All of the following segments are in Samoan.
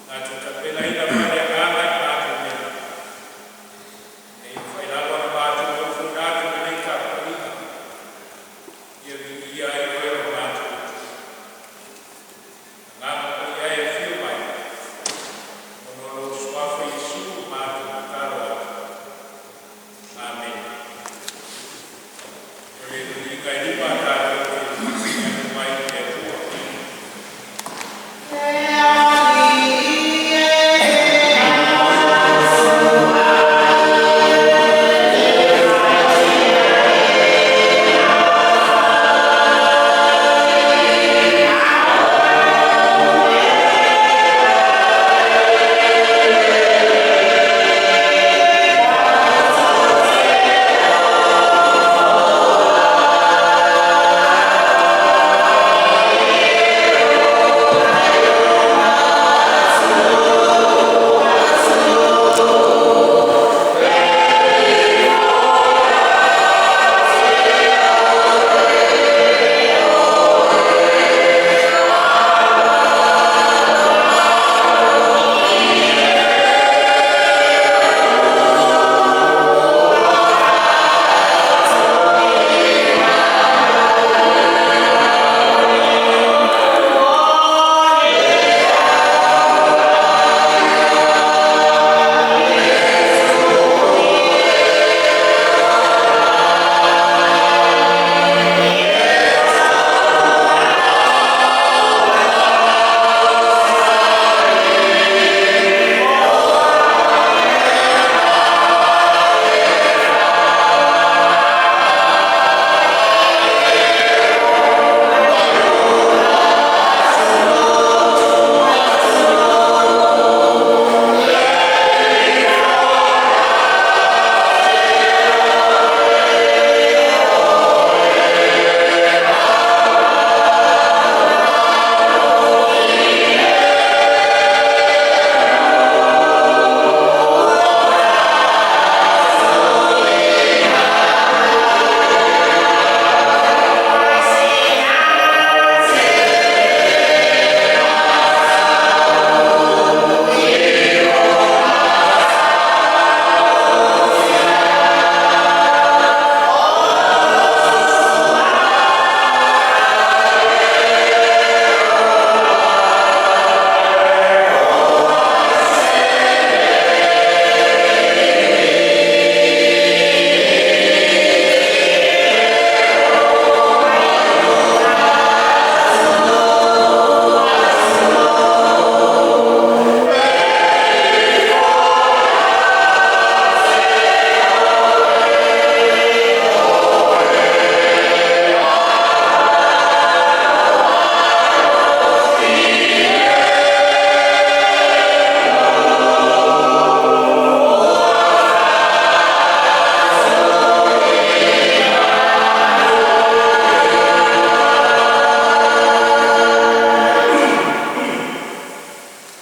Tatou tapenaina faaleagaga le matou mele, ina ia mafai lava ona matou ofoina atu i lenei tapuaiga, ia viia ai Oe lo matou Atua. Agaga Paia e, afio mai, ona o Lou Suafa Iesu ua matou tatalo atu. Amene. O le viiga e lima tatou te faasagi atu ai i le Atua. Le Alii e.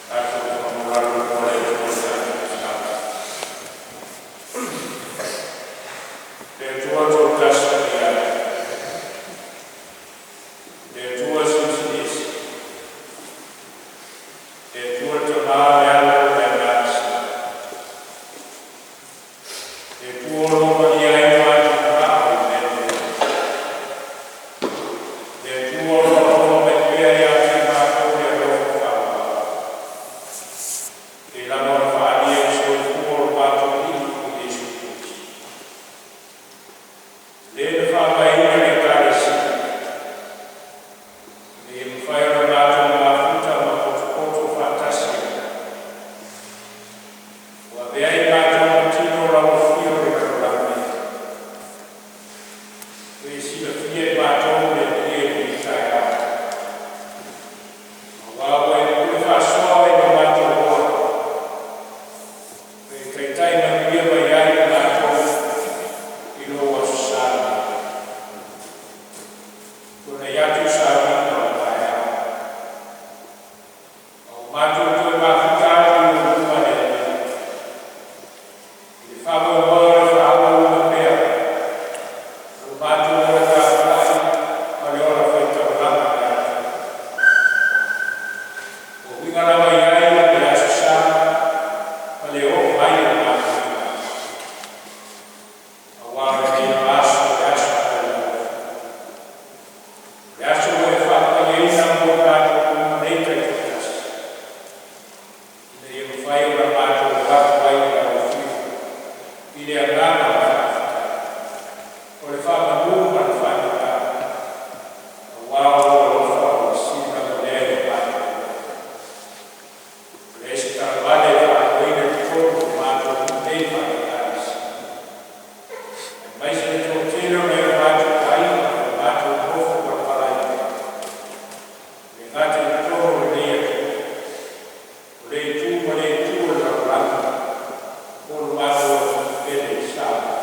Tatou faamaualalo loa le Atua i le tatou tatalo. Le Atua Toatasi Paia, le Atua Silisili Ese, le Atua le Tama, le Alo ma le Agaga Sili, le Atua o lo o malie ai lo matou manao i le mea lelei, le Atua o lo o alofa mai pea ia te i matou i le alofa faamagalo, e pei lava ona faaalia i le soifua o lo matou Alii o Iesu Keriso. Le na faavaeina le Ekalesia, ina ia mafai ona matou mafuta ma potopoto faatasi. mafai ona matou o atu ai i lau Afio i le agaga o le faafetai, o le faamanu ma le faamagalo, auā o lou alofa ua sili lava lea i lo matou ola. O le esi taavale e faalogoina i totonu o matou nuu nei faale-Ekalesia, aemaise le toatele o nai o matou aiga o lo o matou nonofo palapala ai pea, e le gata i totonu o lenei atunuu, o lea itu ma lea itu o le lalolagi, po o le matou atunuu pele Samoa.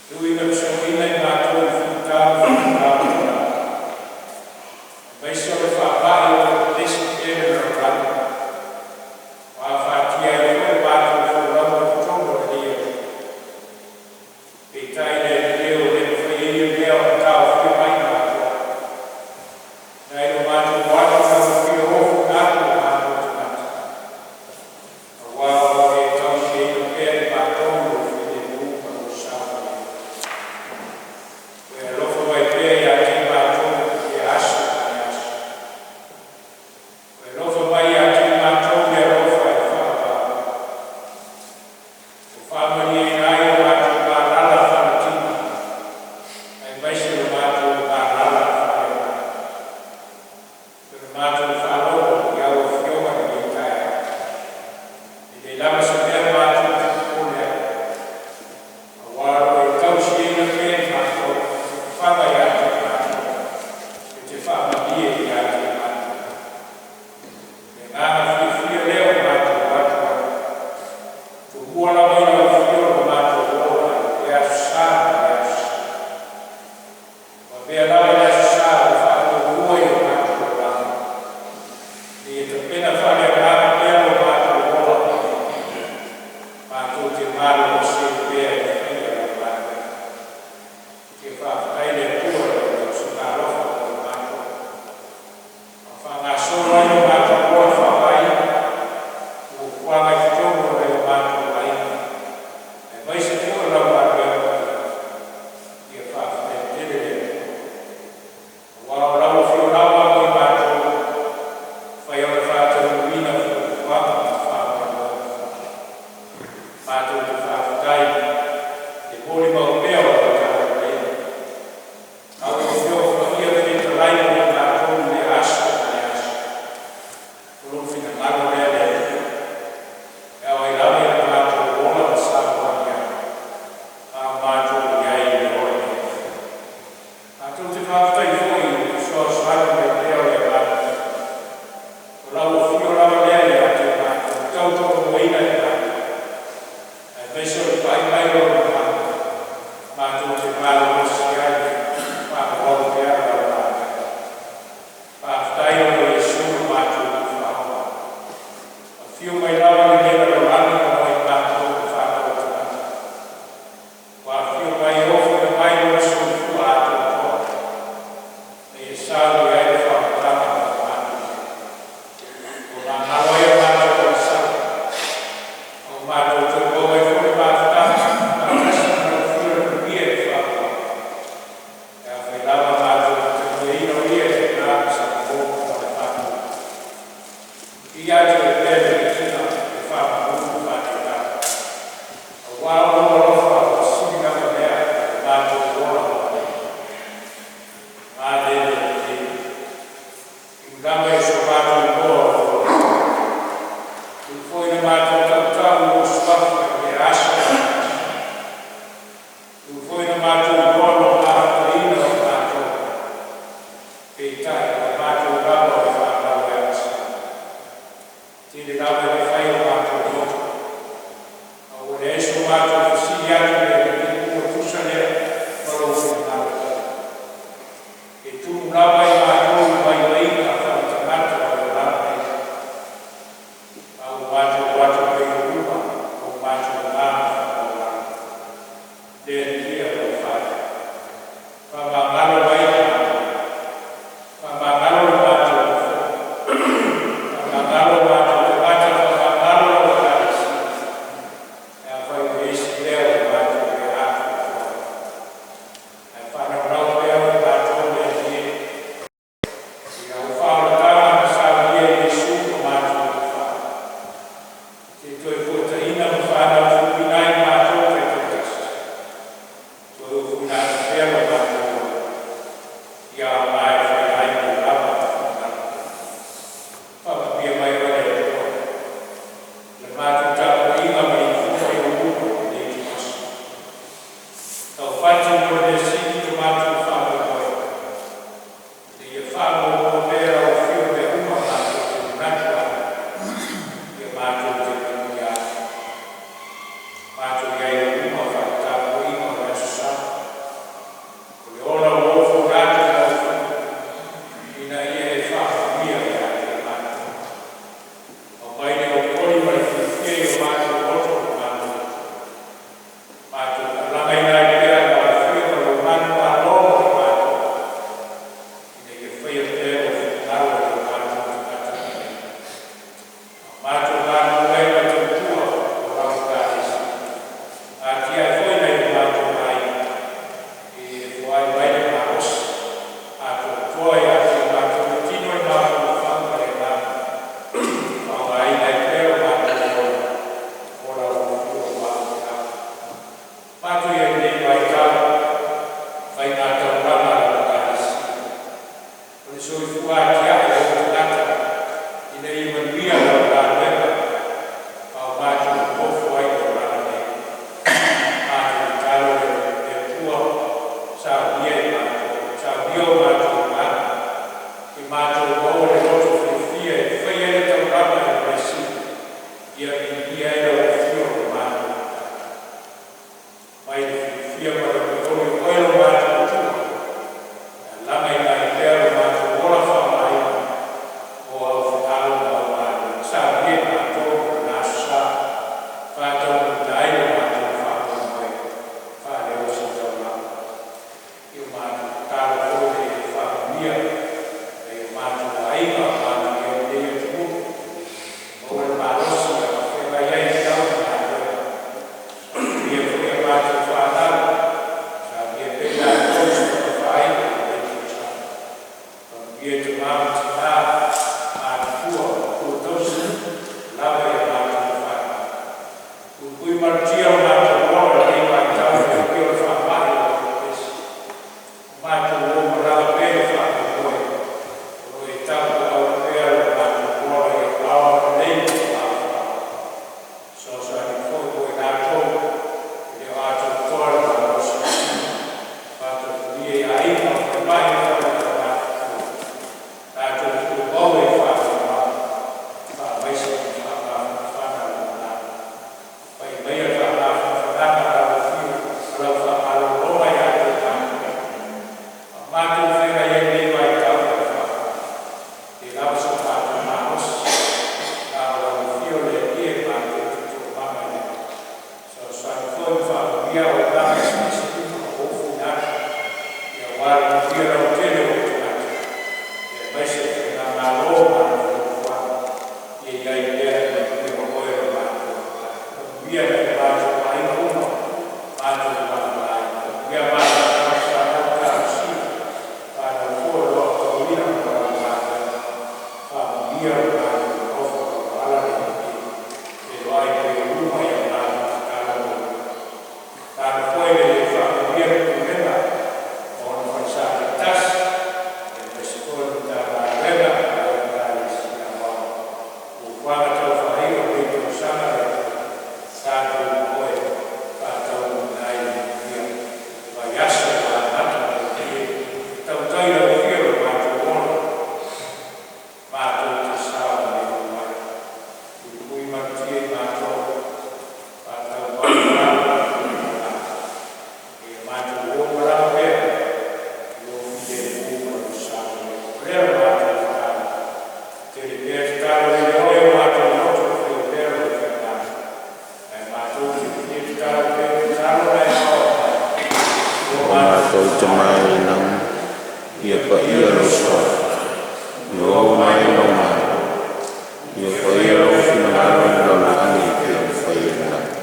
E ui ina fesoaina i matou i fita ma faigata o le olaga, aemaise o le faamai o lo o pepesi pea le lalolagi, ua afatia ai foi le matou folauga i totonu o lenei atunuu, peitai le Alii e, ua le mafai ai ia mea ona taofia mai i matou, nai lo matou o atu i lau Afio e ofi atu o matou tagata, auā o lo o e tausiaina pea i matou i lou filemu ma lou saogalemu. Ua e alofa mai pea ia te i matou i lea aso ma lea aso. Ua e alofa mai ia te i matou i le alofa e faavavau, ua faamalieina ai o matou malala faaletino aemaise o matou malala faaleagaga. O le matou faalogo i lau Afioga i lenei taeao, e leai lava se mea matou te popole ai, auā o lo o e tausiaina pea i matou e te fafaga ia te matou, e te faamalie ia te matou. O le agaga fiafia lea ua matou o atu ai, e tumua lava i lau Afio lo matou ola i lea Aso Sa ma lea Aso Sa. Ua avea lava le Aso Sa ua faamuamua i o matou olaga, ina ia tapena faaleagaga pea lo matou ola matou te malolosi ai pea e faia lau galuega. Fia faafetai i le Atua i lau tausiga alofa mo i matou, a o faagasolo ai lo matou ola faavaaiga, fuafuaga i totonu o nai o matou aiga, aemaise foi o lau galuega paia. Ia faafetai tele le Atua, auā o lau afio lava mo i matou e mafai ona faataunuuina fuafuaga ma faamoemoega foi. Matou te faafetai i le molimau pea o lau talalelei, lau Afioga Paia fetalai mo i matou i lea aso ma lea aso. O lou finagalo lea le Atua, e ao ai lava ona matou ola ma savavali ai, a o matou i ai i le ola nei. Matou te faafetai foi i le fesoasoani mai pea o le Agaga Paia. O lau afio lava lea ia te matou e tautoaluaina i matou, aemaise o le pai mai o Lona Agaga matou te malolosi ai e faaauau pea lau galuega. Faafetai ona o Iesu lo matou Alii Faaola. Afio mai lava i lenei lalolagi mo i matou o fanau a tagata. Ua afio mai e ofoina mai Lona soifua atoatoa, ina ia sao i ai le faaolataga mo matou nei. Ua magalo ai a matou agasala, a ua matou toe maua ai foi le mafutaga faatasi ma lau Afio le manuia i le faavavau. Pe afai lava matou te tagiaina o Ia i aina ma salapo ma le faatupu. Viia atu ai pea le viiga, le faamanu ma le faaneetaga, auā o lou alofa ua sili lava lea i lo matou ola ma le lelei. Inu lava i so matou igoa o lou alofa. Ui foi ina matou tautau i lou Suafa i lea aso ma lea aso. Ui foi ina matou iloa lou gafataiina o i matou, peitai o i matou lava o le fanau e agasala. Tele lava ina fai o matou loto, a ua leai so matou fesili atu i le Alii po ua tusa lea ma lou finagalo. E tumu lava i matou i vaivaiga faaletagata o le olaga nei, a ua matou o atu pea i ou luma ma o matou agaga faamaualalo. Le Alii e o lau faaiuga. Faamagalo mai i matou. Faamagalo le matou nofoa. Faamagalo o matou tagata. Matou galulue ai ma tautua mo lau Ekalesia. Atiae foi nai o matou aiga ia e foai mai le malosi atoatoa ia te matou le tino le mafaufau ma le agaga e faaaogaina ai pea lo matou ola mo lau afio ma le feau. Matou i ai i lenei vaitau faiga taulaga a lau Ekalesia o le soifua atiae o ou tagata ina ia manuia lau galuega a o matou nonofo ai i le olaga nei. Matou tatalo le Atua, saunia e matou, saunia o matou agaga, ia matou maua le loto fiafia e faia ai le taulaga i le mea sili, ia viia ai lau afio ma matou mai le fiafia ma le olioli o oe lo matou Atua, e alagaina ai pea lo matou ola faaaogaina mo au feau ma au galuega. Saunia e matou mo lena Aso Sa e faataunuuina ai lo matou faamoemoe faale-ositaulaga. I o matou tatalo foi ina ia e faamanuia nai o matou aiga o matou i ai i lenei atunuu, maua le malosi e feagai ai i feau ma galuega. Faamanuia foi a matou fanau, saunia pea i latou se tamafaaiga o lenei tausaga. Faamanuia i tama ma tina matutua o matua tausi ua lava a matou fanau. Puipui malutia lo matou ola i lenei vaitau i le feoai o le faamai o lo o pepesi. Matou o malaga pea i le faamoemoe o lo o e tapuaauna pea lo matou ola i ou ao agalelei ma ou aao faaaloalo. Fesoasoani foi mo i latou e le o atoatoa le malosi i le tino. Faatoatolia i aiga, o falemai ma fale taumatua. Latou fua maua i faanoanoaga, faamaise ma faamafanafanaga o lou agaga. Pai maia le faamafanafanaga a lau afio ma lau faamalologa ia te matou. A o matou feagai ai i lenei vaitau ma le faamai, e le lava so matou malosi, na o lau afio le Alii e matou te toomaga i ai. Fesoasoani foi ma faamanuia auaunaga eseese uma ua ofoina atu aua le manuia lautele o ou tagata, aemaise le faigamalo ma ana fuafuaga, ia i ai pea le manuia o oe lo matou Matai. Faamanuia i nai o matou aiga uma o matou malaga ai. Faamanuia a matou tagata fanau talosia, fanau foi o lo o aotauina mo lau galuega. Faamanuia lo matou nonofo ma lou ala le Alii, feiloai pea i luma i a matou tatalo mulimuli. Tatalo foi ina ia e faamanuia le Pulega ma ona falesa taitasi, aemaise foi o le Matagaluega a lau Ekalesia Aoao. Fuafuaga tau faaiu o lenei tausaga le Atua, tatou ma oe faataunuuina ai i le manuia. Le vaiaso ua amata mai nei e tautai i lau afio lo matou ola, matou te saogalemu ai. Puipui malutia i matou, faataumalu matou malaga. Ia matou o malaga pea i lou filemu ma lou saogalemu. O lea la matou tatalo, tele pea tatalo ia te oe o matou loto e faia pea lou finagalo. Ae matou te fia tatalo pea i tatalo na e aoao mai. O O matou Tama e i le lagi, ia paia lou suafa, ia oo mai lou Malo, ia faia lou finagalo i le lalolagi e pei ona faia i le lagi.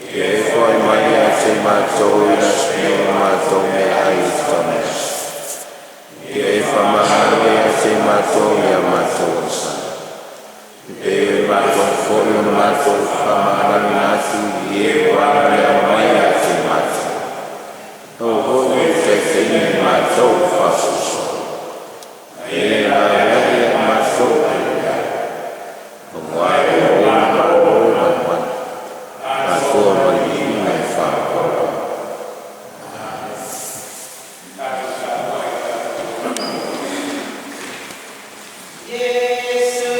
Ia e foai mai ia te matou i le aso nei o matou meaai i le tauiaso. Ia e faamagalo ia te matou i a matou agasala. E pei ona matou foi ona matou faamagaloina atu i e ua agaleao mai ia te matou. Aua foi ne i taitaiina i matou i le faasoasoa. Ae ia laveai ia i matou mai le jai. Auā o Oe le Malo ma le mana, atoa ma le viiga e faapapau. Tatou tapuai tatou. Iesu.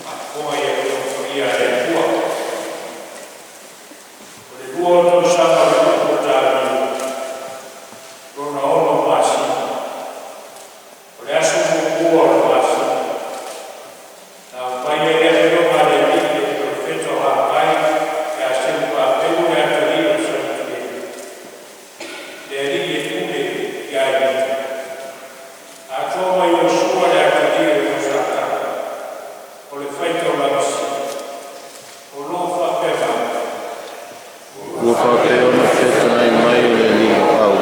Faafofoga i Afioga Paia a le Atua. O le lua o tausaga o le tupu o Tavito, lona ono masina, o le aso muamua o le masina, na aumai ai le afioga a le Alii i le perofeta o Hagai ia Serupapelo le atalii o Salatiele, le alii e pule ia Iuta, atoa ma Iosua le atalii o Iosataka, o le faitaulaga sili, o lo o faapea mai. Ua faapea ona fetalai mai e le Alii o Au,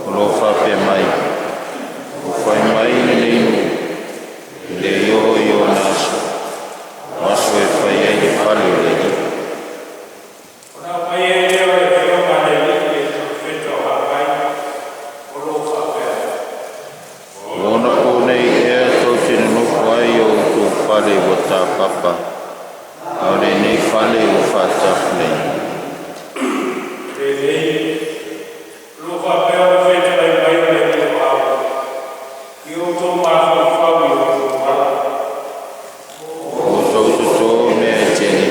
o lo o faapea mai, “Ua fai mai lenei nuu, e le i oo i ona aso, o aso e fai ai le fale o le Alii.” Ona aumai ai lea o le afioga a le Alii i le perofeta o Hagai, o lo o faapea mai. O ona po nei ea tou te nonofo ai i o outou fale ua tapapa, a o lenei fale ua faatafuleina? Penei, o lo o faapea ona fetalai mai o le Alii o Au, i o outou mafaufau i o outou ala. Ua outou totō mea e tele,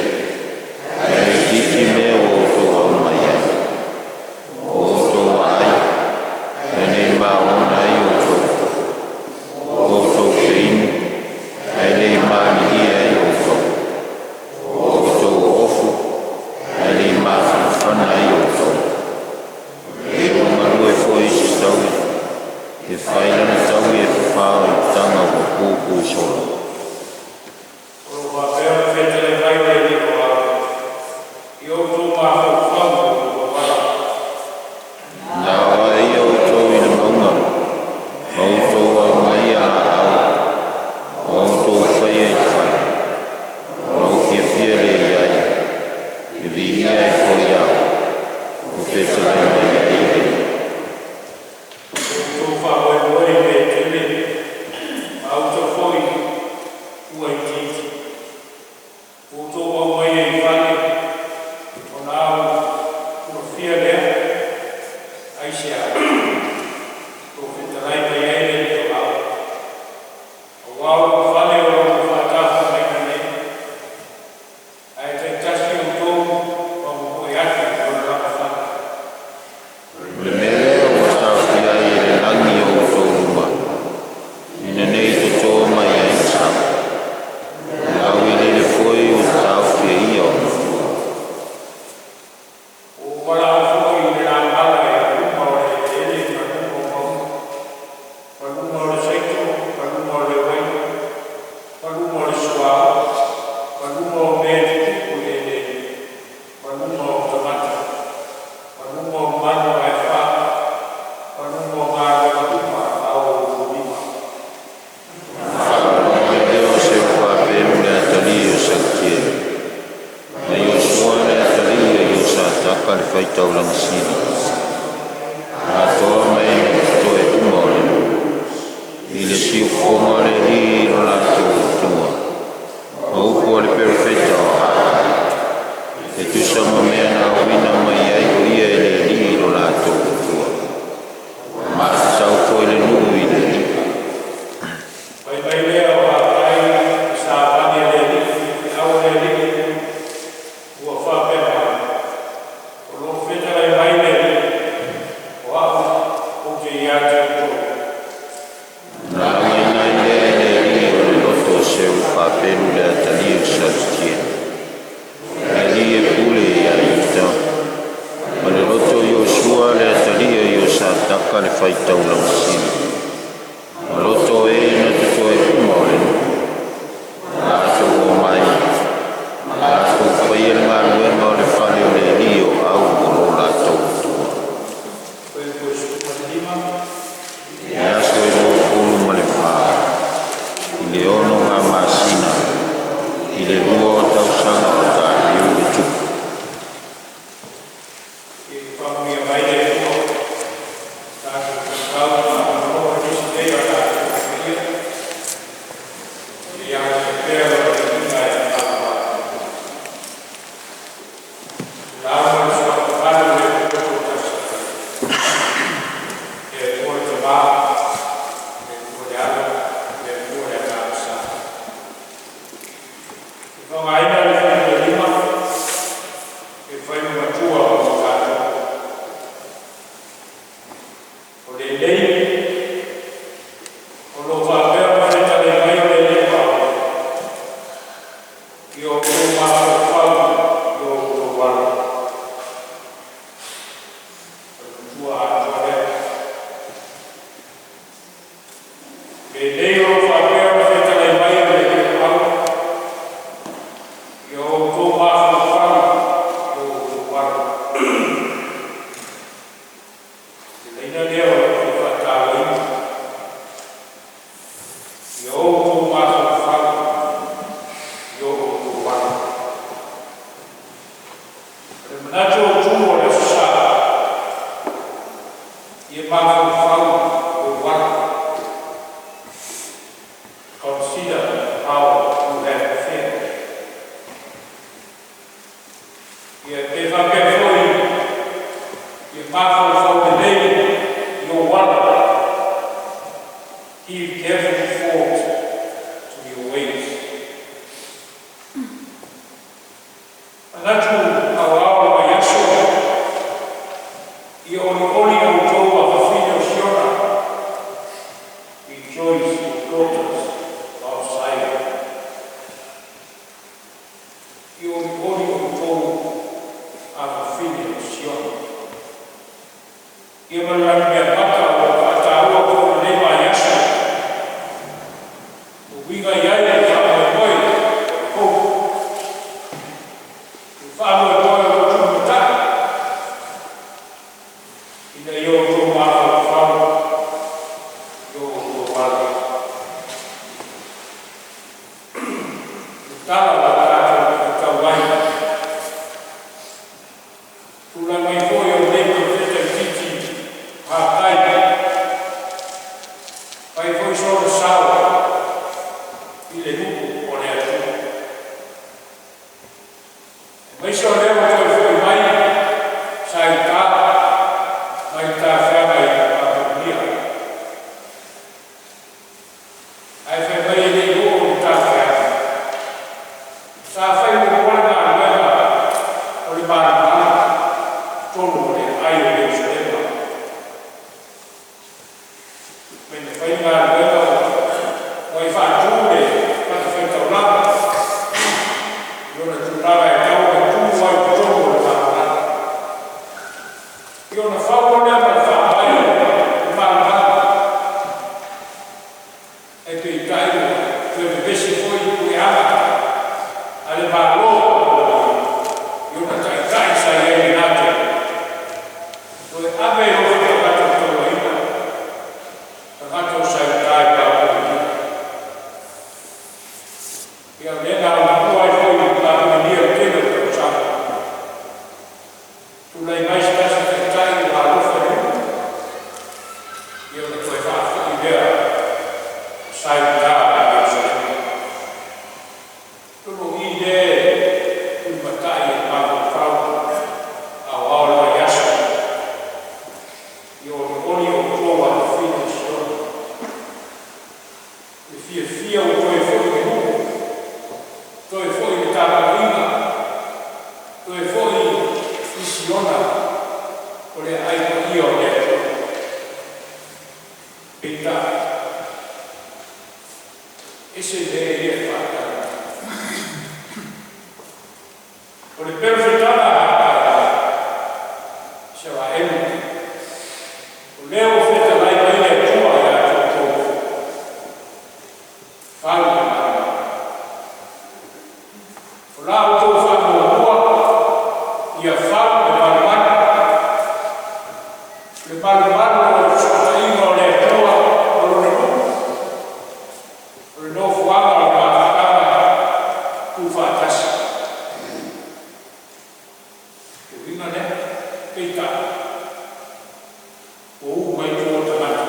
ae itiiti mea ua outou aumai ai. Ua outou aai, ae le maona ai outou. Ua outou feinu, ae le malilie ai outou. Ua outou oofu, ae le mafanafana ai outou. E ua galue foi se taui, e fai lana taui e fafao i taga ua pupu solo. O lo o faapea ona fetalai mai o le Alii o Au, i o outou mafaufau i o outou ala. Na aoai outou i le mauga, ma outou aumaia laau, ma outou faia i le fale. O lou fiafia lea i ai, e viia ai foi au, ua fetalai mai ai le Alii. Ua outou faamoemoe i mea e tele, ma auta foi ua itiiti. Ua outou aumaia i fale, ona au ulofia lea, aisea? Ua fetalai mai ai le Alii o Au, auā o lou fale o lo o faatafaga nei, ae taitasi outou ma momoe atu i lona lava fale. O le mea lea ua taofia ai e le lagi o outou luma, ina nei totō mai ai le sao. O le laueleele foi ua taofi e ia ona fua. Ua ou valaau foi i le lamala i luga o le eleele ma luga o mauga, ma luga o le saito, ma luga o le uaina, ma luga o le suauu, ma luga o mea e tutupu i le eleele, ma luga o tagata, ma luga o manu aefa, ma luga o galuega uma a outou lima. Faalogo mai lea o Serupapelo le atalii o Salatiele, ma Iosua le atalii o Iosataka le faitaulaga sili, atoa ma e na totoe uma o le nuu, i le siufofoga o le Alii i lo latou Atua, ma upu a le perofeta o Hagai, e tusa ma mea na auina mai ai o ia e le Alii lo latou Atua. Ua matatau foi le nuu i le Alii. Fai mai lea o Hagai i savali a le Alii, feau a le Alii ua faapea mai, o lo o fetalai mai le Alii, o au ou te ia te outou. Na lagaina ai lea e le Alii o le loto o Serupapelo le atalii o Salatiele, le alii e pule ia Iuta, ma le loto o Iosua le atalii o Iosataka le faitaulaga sili, ma loto o e na totoe uma o le nuu. Latou omai, latou faia le galuega o le fale o le Alii o Au o lo latou Atua. Fuaiupu 15. I le aso e 24, i le 6 ngā masina, i le 2 o tausaga o Tariu le tupu. Ia faamanuia mai le Atua tatou tatau faamalo i nisi nei o tatou paia. Ia pea lau viiga e faavavau. Lauga le suafa valu o le Atua Toatasi. Le Atua le Tama, le Atua le Alo, le Atua le Agaga Sa. Faaaogaina le fuainumera 5 e fai ma matua mo tatou. O lenei o lo o faapea ona fetalai mai o le Paao ia outou mafaufau i o outou alo. O le matua atoa lea. Lenei o lo o faapea ona fetalai mai o le Paao ia outou mafaufau i o outou alo. Le laina lea o le fia faatauaina. Ia outou mafaufau i o outou alo. O le manatu autu o le Aso Sa, ia mafaufau i ou alo. Consider how you have fared. Ia pe faapea foi, ia mafaufau lelei i ou alo. Give careful thought to your ways. Manatu aoao o le vaiaso, ia olioli outou afafine o Siona. Rejoice, O daughters of Zion. Ia olioli outou afafine o Siona. Ia ma le mea mata o lo faataua foi i lenei vaiaso. O uiga i ai le faamoemoe o le fou. Le faamoemoe o lo tulimatai ina ia outou mafaufau i o outou alo. Le tala o le tatou faitau ai. Tulai mai foi o lenei profeta itiiti Hakai. Fai foi sona sao i le nuu o le Atua. Aemaise o lea ua toe foi mai sa i uta mai le tafeaga i Papelonia. Ae fai mai e le i oo i le tafeaga. Sa fai muamua le galuega o le malumalu totonu o le aai o Ierusalema. Mai na fai le galuega ua i faatu le fatafaitaulaga i ona tulaga e tau ona tu ai i totonu o le malumalu. I ona fau lea ma le faavae o le malumalu. Ae peitai ua toe vevesi foi i puleaga a le Malo i ona taitai sa i ai lena taimi. Toe ave i loo tagata tauaina, tagata o sa i uta i Papelonia. Ia lea na aumatua ai foi i Papelonia i le tele o tausaga. Tulai mai se tasi taitai ua alofa i nuu. Ia ona toe faafoi lea sa i uta i Ierusalema. Tolo i le tulimatai e mafaufau aoao le vaiaso. Ia olioli outou afafine o Siona. Le fiafia ua toe foi i nuu, toe foi i le tapuaiga, toe foi i Siona o le aai paia o le Atua. Peitai, ese le ia e faatali. O le perofetaga a Hakai, Isaraelu, o lea ua fetalai mai le Atua ia te outou. Fau le malumalu. O la outou faamuamua, ia fau le malumalu. Le malumalu o le fesootaiga o le Atua ma lona nuu. O le nofoaga o le mafutaga tuufaatasi. Le uiga lea, peitai, ua uu mai tua tagata,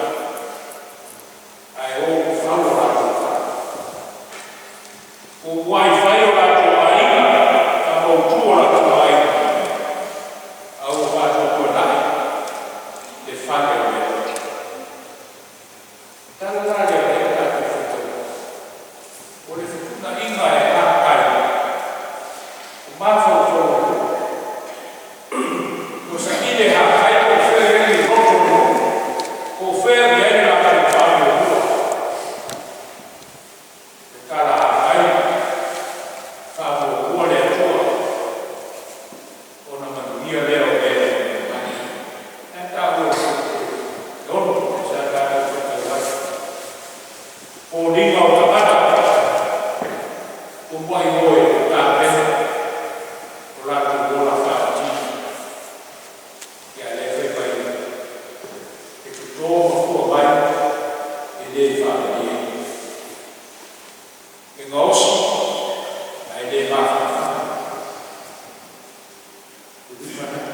ae o ua fau o latou fale. Ua muai fai o latou aiga, faamautu o latou aiga, a ua faatuatuanai le fale o le Atua. Tala la lea o lea tatou faitau. O le fetuunaiga e Hakai. e tapena o latou ola faaletini. Ia a o lea e fai mai e toto ma fua mai e le faamalieina. E gaosi ae le mafanafana. O le uiga lena.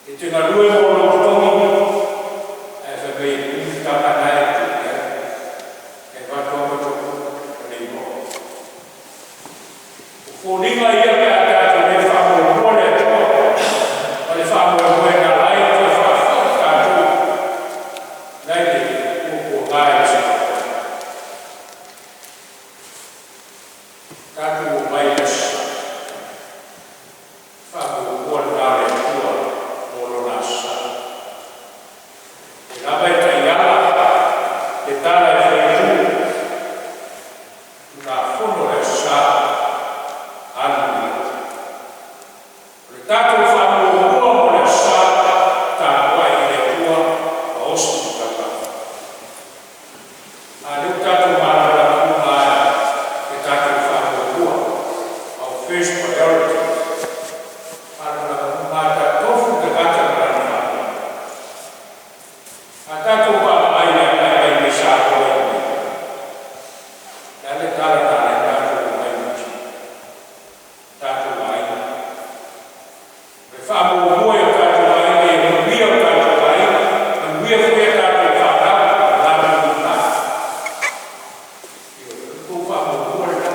E te galue mo lou totogi ae fai mai e umi tama na e tuu i ai. E avatu lava ma totogi ua le iloa. O foliga ia pe a tatou le faamuamua le Atua ma le faamoemoe na ala ai ona toe faafoi tatou nai le puapuaga i le soifuaga. Tatou omai i le Aso Sa. Faamuamua lena a le Atua mo Lona Aso Sa. O lea lava e taiala le tala e fai atu, Tulafono o le Aso Sa, alu i le O le tatou faamuamua mo le Aso Sa, tapuai i le Atua ma oso i le taulaga. A o lea ua tatou malamalama uma lava i le tatou faamuamua, our first priority. Malamalama uma lava tatou, tofu le tagata ma lana faamuamua. A tatou vaavaai i le agai mai mai Samoa i inei, o le a le tala na ala ai ona tatou omai i Niu Sila? Tatou aiga. O le faamuamua i o tatou aiga, ia manuia o tatou aiga, manuia foi a tatou fanau ma latou lumanai. Ioe, o le tou faamuamua lena.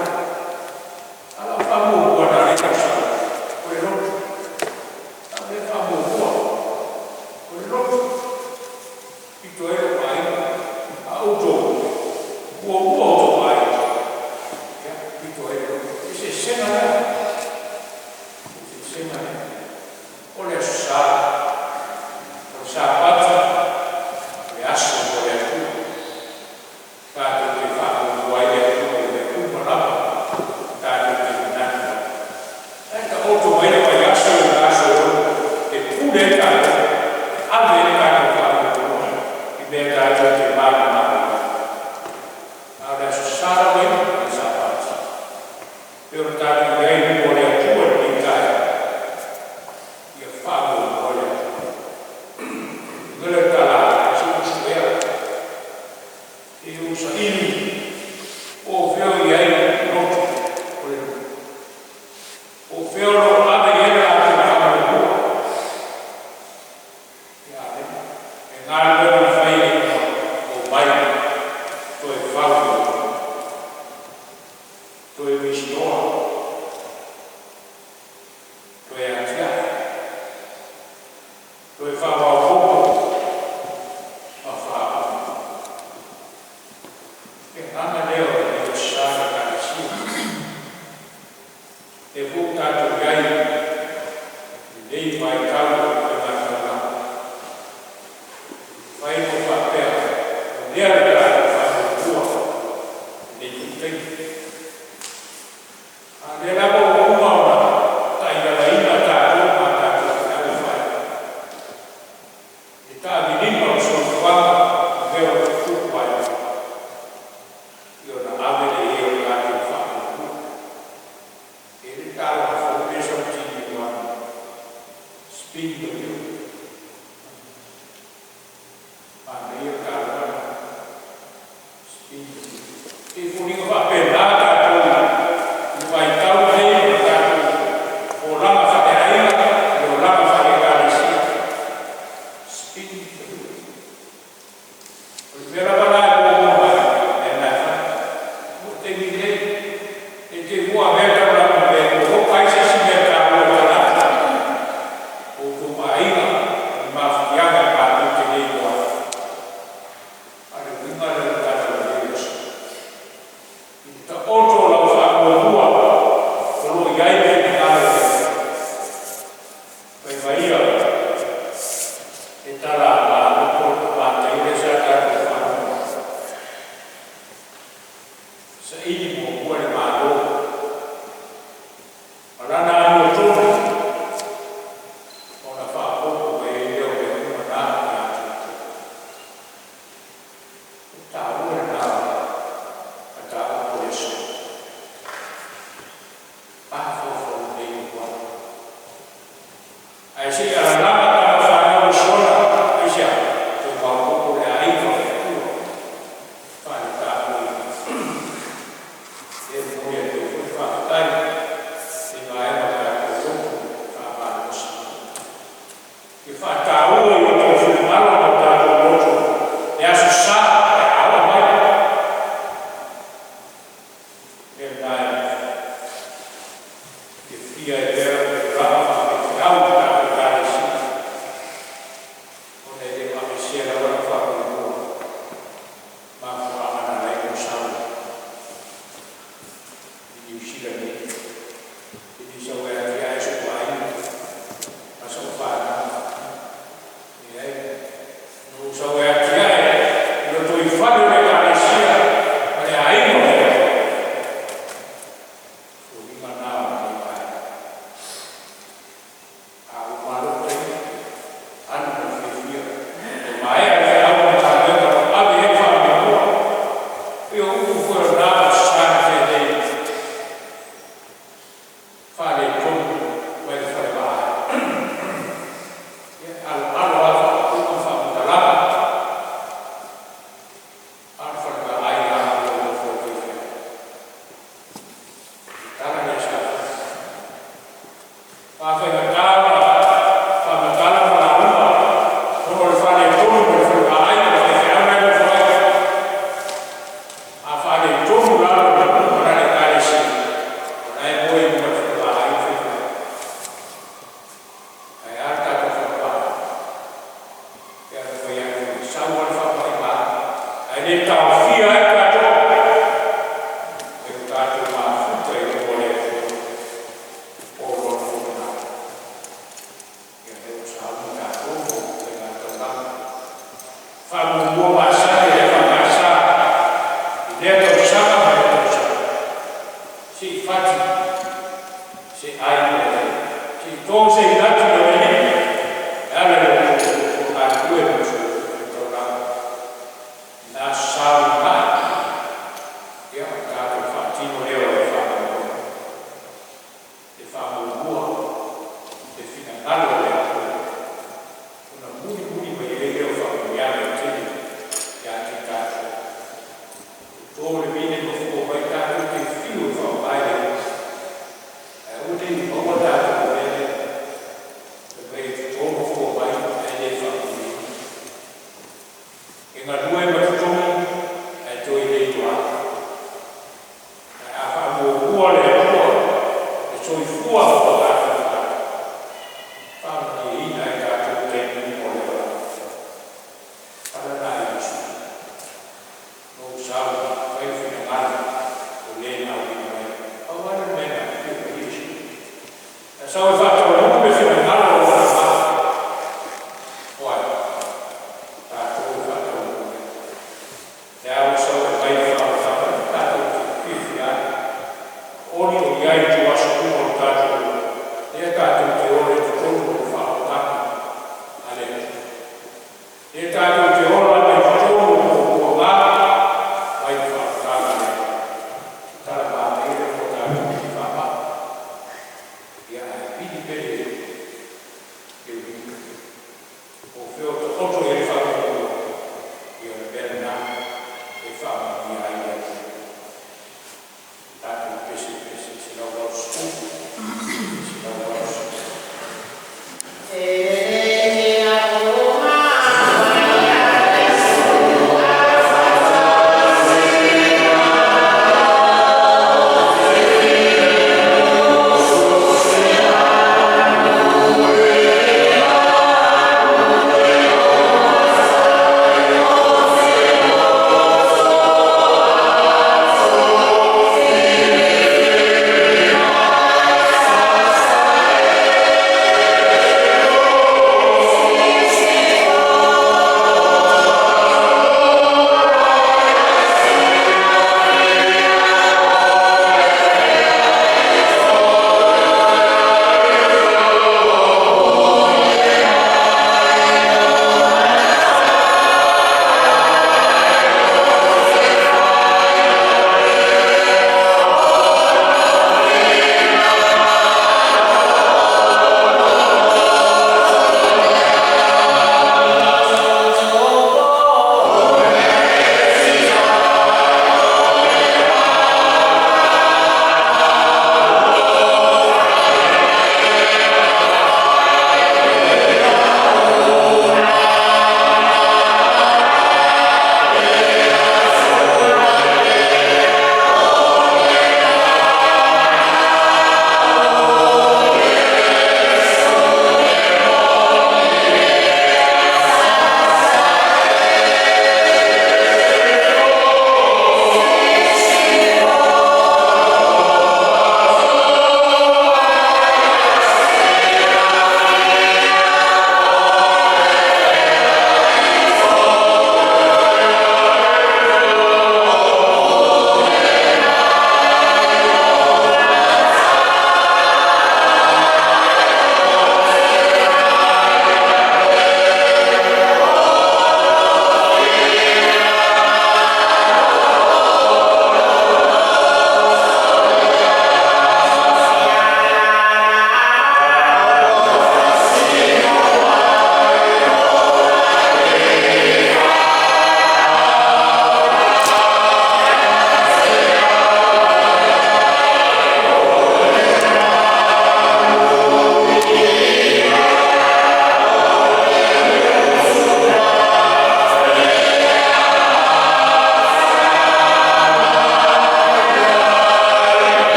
A o lau faamuamua na ala ai ona ou sau, o le lotu. O lau lea faamuamua, o le lotu. Pito i ai lou aiga, a o outou, muamua outou aiga, ia pito i ai le lotu. O le eseesega lea, o le eseesega lea. O le Aso Sa, o le Sapati, o le aso mo le Atua. Tatou te faamuamua ai le Atua i mea uma lava tatou te manatu ai. O la e taoto mai le vaiaso i lona aso e 6 e pule ai tatou, e ave i ai le tatou faamuamua i mea tatou te mananao i ai. A o le Aso Sa lava ia, o le Sapati. E pei ona tatou i ai i luma o le Atua i lenei taeao, ia faamuamua le Atua. Fai mai le tala, se i ou suea, se i ou saili po o fea o i ai lotu o le nuu. Po o fea o lo o ave i ai le latou faamuamua. Ia a lea e galuega na fai ai ua omai toe fau le toe restore, toe atiae, toe faamaopoopo ma faapuupuu. O le agaga lea o lenei Aso Sa i le Ekalesia. O lea foi ua tatou i ai i lenei vaitau o le faigataulaga, e mafai ona ou faapea, o lea le tatou faamuamua i lenei foi taimi. A o lea lava ua uma ona taialaina tatou ma a tatou feau e fai, i le taamiliga o le soifuaga ma mea o lo o tutupu mai, ia ona ave lea i ai o le tatou faamuamua. E i ai le tataloga fou lea e sautina i luga, spin the wheel. Manaia le tataloga lena, spin the wheel. E foliga faapena tatou i le vaitau lenei o le tatou olaga faaleaiga ma le olaga faale-Ekalesia. Spin the wheel. O le mea lava la e muamua mai, o lena e fai. Mo le taimi nei, ne i te i ua avea taulaga ma mea e poloka ai se isi mea taua i talaatu o outou aiga ma le mafutiaga matou te le iloa ai. A o le uiga lea o le tala i lenei aso, i le taoto o lau faamuamua o lo o i ai le finagalo o le Atua. Fai mai ia le tala a Loto le Mataia lea sa tatou faalogo ai, saili muamua le Malo Viia ai pea lou tulaga faa-faifeau i le tatou Ekalesia, ona e le o aveesea lava lau faamuamua, mafuaaga na ala ai ona ou sau i Niu Sila nei. E le sau e atiae so'u aiga ma sa'u fanau, leai, na ou sau e atiae le lotoifale o le Ekalesia ma le aiga o le Atua. O foliga na o lenei vaega. A uma lava lou taimi, alu ma le fiafia, ua maea le feau ma le galuega o lo o ave i ai le faamuamua. E pei o upu foi o lena Aso Sa na tea nei, faaletonu mai le falevaa, ia e aloalo lava faaupuga ma faamatalaga, a o le falevaai lava o le nofo a le faifeau. O le tala lea sa fai. E faafaigata ona faamatala ma lauga ona o le faaletonu mai o le falevaai ma le faifeau la e nofo ai. A faaletonu la lona nuu ma lana ekalesia, o la e moe i luga o le falevaai le faifeau. Ae a le tatou falevaa? E pei ona fai atu, e sau lava le faamai ma alu, ae le taofia ai tatou e o tatou mafuta i luma o le Atua po Lona finagalo. Ia lea ua sauni tatou ma faigataulaga, faamuamua masani a le EFKS i lea tausaga ma lea tausaga, se i fati se ai mo le Alii, se i to se iniati mo le Alii e ala i lo outou galulue ma le faitaulaga i na Aso Sa o lumanai. Ia ona tatou faatino lea o le faamoemoe, le faamuamua le finagalo o le Atua, ona mulimuli mai ai lea o faamanuiaga e tele ia te i tatou. Toto le vili ma fua mai tatou te fiu e faaaoga i le Alii, ae aua ne i maua tatou i le mea lea, fai mai e toto ma fua mai ae le faamanuiaina. E galue ma totogi ae toe le iloa ai. Ae a faamuamua le Atua i le soifua ma o tatou tagata, e faamanuiaina ai tatou i taimi uma o le olaga. Ala lena Iesu, na ou sau e fai le finagalo o Le na auina mai au. Pau lava lea o le mea na afio mai ai Iesu. Na sau e faataunuu le finagalo o lona Va. O ai? O tatou e faataunuu i ai. Lea ua sau e aumai le faaolataga, tatou te fiafia ai, olioli ai i ituaso uma o le tatou ola, lea tatou te ola i totonu o le faaolataga a le Atua. Lea tatou te ola mai totonu o puapuaga mai le faaolataga a le Atua. Tala manaia lea mo tatou i faamai. Ia ae vili pea i le uiga. Po o fea o taoto i ai le faamuamua, ia o le mea lena e faamanuia ai le Atua. Tatou pese i le pese 188.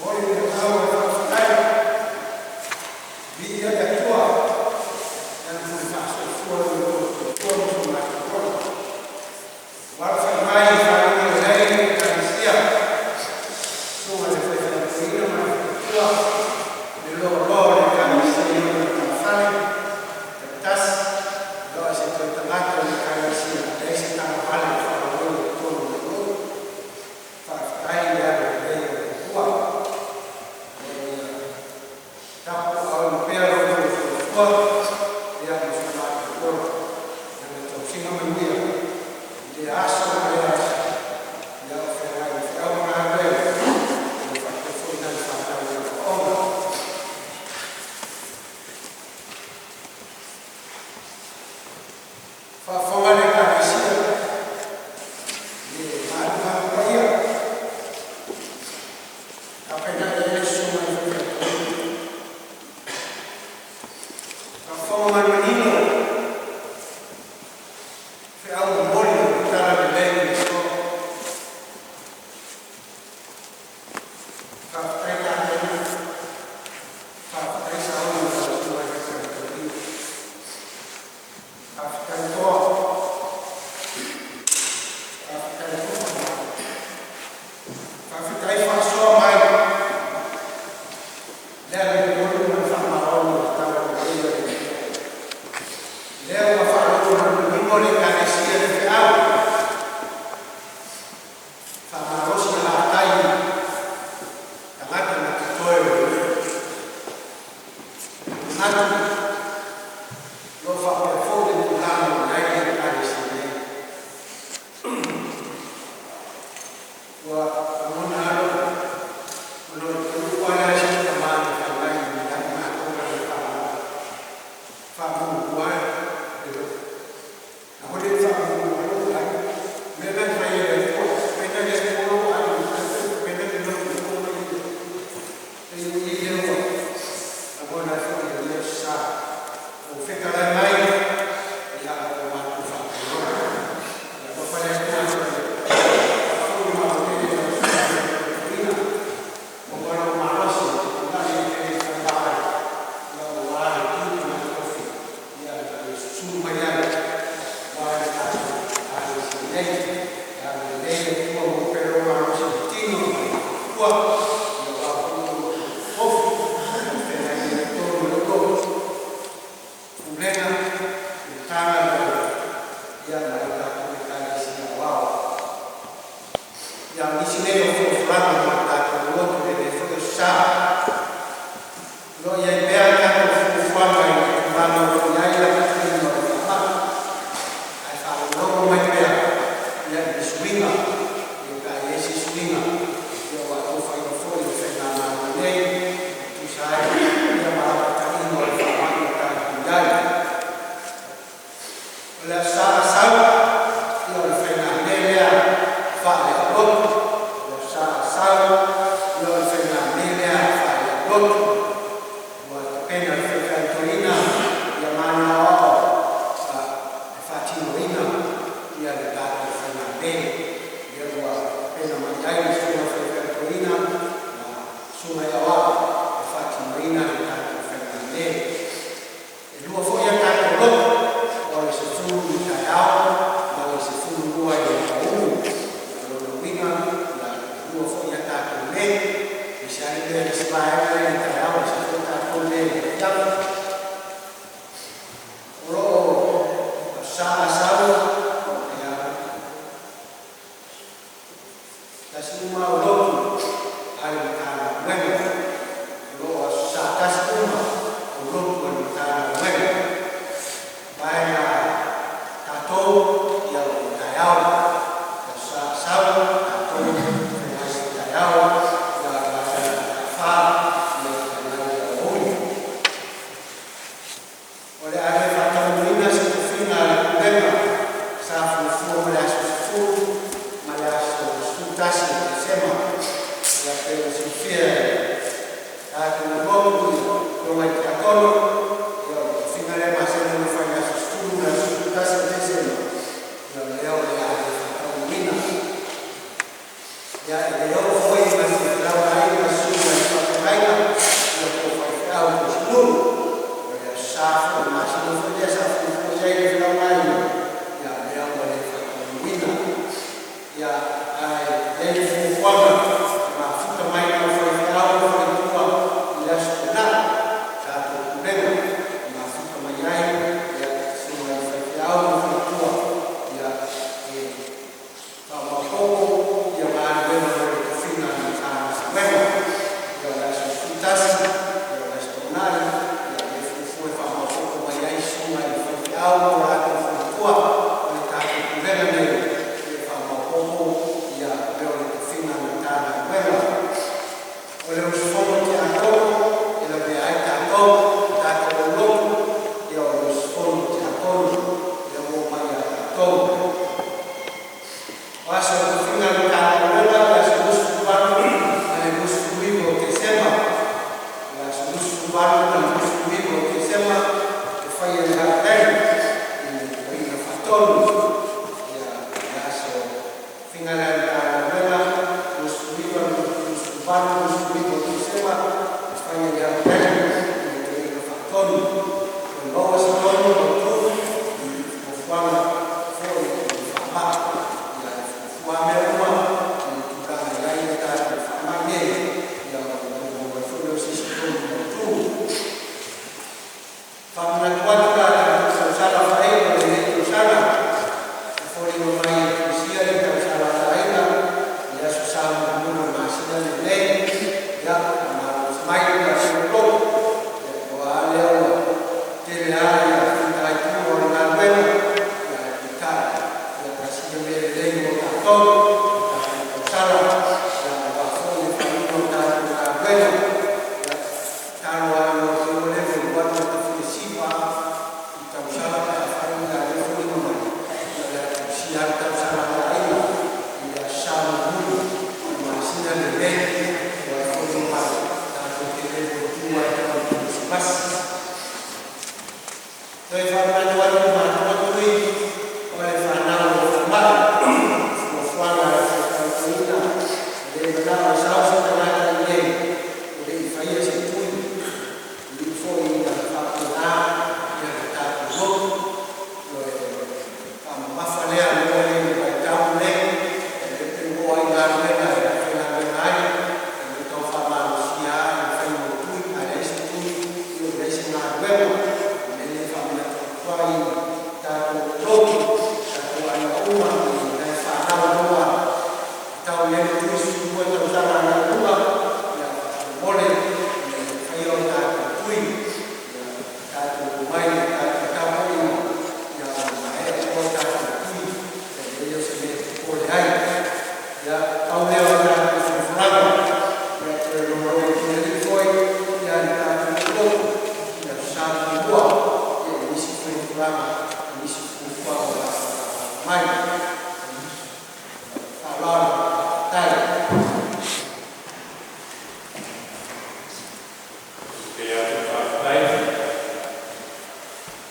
Momoli le agaga o le faafetai, viia le Atua i Lana muli faasoifua i lo outou soifua ma so matou ola, ua alafai mai i faguga lelei le Ekalesia, susuga i le Faifeau Toeaina ma le faletua, le loaloa o le Ekalesia i ona talafaifale taitasi, o se toe tagata o le Ekalesia, leai se taavale o faaoloolo i totonu o le nuu. Faafetai le agalelei o le Atua. O lo o ia tapuaaoina pea lo outou soifua ma so matou ola i Lana tausiga manuia i lea aso ma lea aso, o feagai ma feau ma galuega, faapea foi nai fanau i aoaoga. Faafofoga le Ekalesia i le mamalu paia na tapena i ai le susuga i le faifeau toeaina. Faafofoga ma le manino feau momoli o le Talalelei i le aso. Faafetai tapena, faafetai sauni i lau susuga i le faifeau toeaina. Faafetai toa, faafetai tofa. Faafetai faasoa mai le amiotonu ma le faamaoni o le Talalelei a le Atua. Lea ua faalogomanino le Ekalesia i le feau, faamalosi le vatai i tagata na totoe o le nuu. Manatu o lo o faapea foi le tulaga ua i ai le Ekalesia nei. Ua lagona lava lou manatu, o le upu lava lea a si ou tama na fai mai ia i matou na faamuamua le lotu. Na le faamuamua lou aiga. O le mea lena e fai e le Atua, tapena e le Atua lou aiga, tapena le lotu e to mai ai. E pei o i lea ua lagona ai foi le leo sasa. Ua ou fetalai mai, ia ua matou faapena. Ia alofa le Atua faafoi le manutele i lau Susuga i le Faifeau Toeaina, maua lou malosi e te tulai ai pea i le falevaai aua le tiute ma le tofi na e susulu mai ai aua le tatou Ekalesia nei. Ia agalelei le Atua maua pea lou malosi i le tino ma le faletua aua foi lo outou tofi o feagai nei i totonu o le Pulega a le Matagaluega ma le tatou Ekalesia Aoao. Ia, o nisi nei o folafolaga mo le tatou lotu i lenei foi aso Sa. O lo o i ai pea a tatou fuafuaga i le tulaga o lo o i ai le lapataiga o le faamai, ae faalogologo mai pea i ni suiga pe a i ai se suiga ua atofaina foi e le Faigamalo nei e tusa ai ma lapataiga o le faamai ua tatou i ai. O le Aso Sa a sau, ia o le faigamea lea faaleaulotu. O le Aso Sa a sau, ia o le faigamea lea faale-aulotu ua tapena e le Faifeau Toeaina ma ana aoao e faatinoina le tatou faigamea lea ua tapena mai ai le susuga i le Faifeau Toeaina ma susuga i aoao e faatinoina le tatou faigamea. E lua foi a tatou lotu, o le 10:00 i le taeao ma le 12:00 i le aoauli. O lona uiga, e lua foi a tatou le, e ese lava le mea i le isi vaega lea i le taeao, ese foi le tatou mea i le afiafi. O lo o Aso Sa a sau, ia, tasi uma au lotu a le Matagaluega. O lo o Aso Sa tasi uma au lotu a le Matagaluega. Vaega tatou, ia o le taeao, le Aso Sa a sau, tatou feagai i le taeao, ia le vaega fa ia feagai i le aoauli. O le a le faatautoina se tofiga a le Pulega sa fuafua mo le aso 10 ma le aso 11 o Tesema. Ia pei ona silafia e le tatou lotu i afioga i Tiakono, ia o le tofiga lea e masani ona fai i le aso 10 ma le aso 11 o Tesema, ia o lea o le a le faatautoina. Ia, e le oo foi ma se felauaiga a 28 o Tesema e faia i Apereli i le Toeaina Faatonu. Toe maua se tonu mautu i fuafuaga foi i le faamai. Ia, e fuafua lava mea uma i le tulaga e i ai le tatou faamai nei, ia ona toe maua ai foi lea o se isi tonu mautu. Faamanatu atu la tatou tausaga faailo o lenei tausaga, e foliga mai e tusia le tausala a le aiga i le Aso Sa mulimuli o le masina lenei. Ia faamalosi mai lo tatou lotu, ia iloa lava lea ua tele lava ia fitaituga o le galuega, ia ae peitai, ia tasi ia mea lelei mo tatou, tatou tausala aua foi le faaiuga o tatou galuega. Ia, tatalo lava i lau Afioga lea e alu atu e te fia siva lava i tausala pe afai o le a le foliga mai o le a tusia lava le tausala a le aiga i le Aso Sa mulimuli o le masina lenei, aua e foliga mai tatou te le mautu lava e tau i le Kerisimasi. Toe faamanatu atu i matua tui o le fanau o le falemai, fuafuaga e fautuaina, e le manao e sau se tagata i inei e le i faia se tui, e ui foi ina faapena le tatou lotu. O le faamamafa lea aua i le vaitau lenei, o lea pei ua oo lava i galuega e faigaluega ai, o lo o tau faamalosia lava le faiga o tui. A leai se tui, ua leai se galuega. O le mea lea e faamanatu atu ai i tatou lotu, tatou aiga uma i nai fanau o lo o tau i ai le tui 12 tausaga agai i luga, ia faamolemole ina ia faia o tatou tui, ia tatou omai e tatou tapuaiga, ua maea uma tatou tui, e leai o se mea e popole ai. Ia, pau lea o le tatou folafolaga, ia toe logologo atu foi le tatou lotu i le Aso Sa muamua i nisi folafolaga i nisi fuafuaga o le a faataatia mai. Ma le faaaloalo, faafetai. Tele atu le faafetai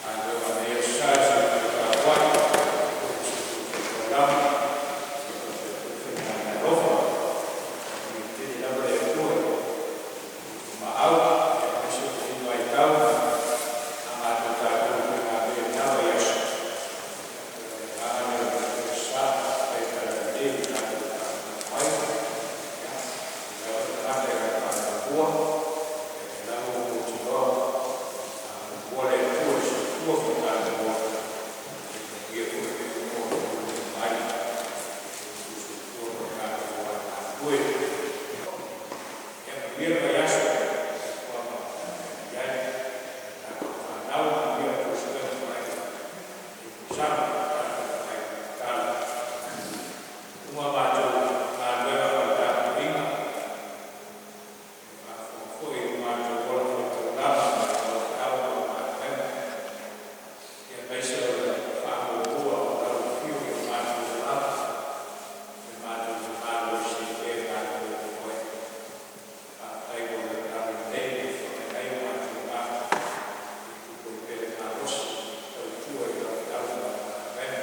galuega o lenei aso Sa i sa matou tapuai, aemaise foi o le taulaga faapea foi le faiga meaalofa. Faamanuia tele lava le Atua i lo outou maau aemaise o lenei vaitau ma a matou tatou faigamea i lena vaiaso. O le agaga lea o le Aso Sa, faafetai le talalelei i lo tatou faafogafoga mai. Ia, e leai lava se tagata e faamuamua, ia o lea lava ua mautinoa a muamua le Atua i le soifua faitalanoa, ia manuia foi mea uma o lo o tulai mai i lo outou soifua ma lo tatou ola galulue. Ia manuia le vaiaso i fuafuaga o feagai ai a tatou fanau, manuia a outou suega fai i lenei tausaga. Tatou agai i le tatalo. Uma a matou galuega faale-tapuaiga, le faafofoga foi i lo matou ola faitaulaga ma le valaau ma galuega, aemaise o le faamuamua o lau afio i o matou olaga i le matou malosi ai pea e galulue ai ma Oe. Faafetai mo lau agalelei ua faafoe ai o matou agaga e tupu ai pea le malosi e tautua i lau valaau ma lau galuega.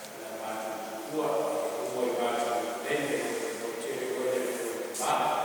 O le a matou tuua, ia uma i matou lelei, ia mautinoa tele Oe le Atua e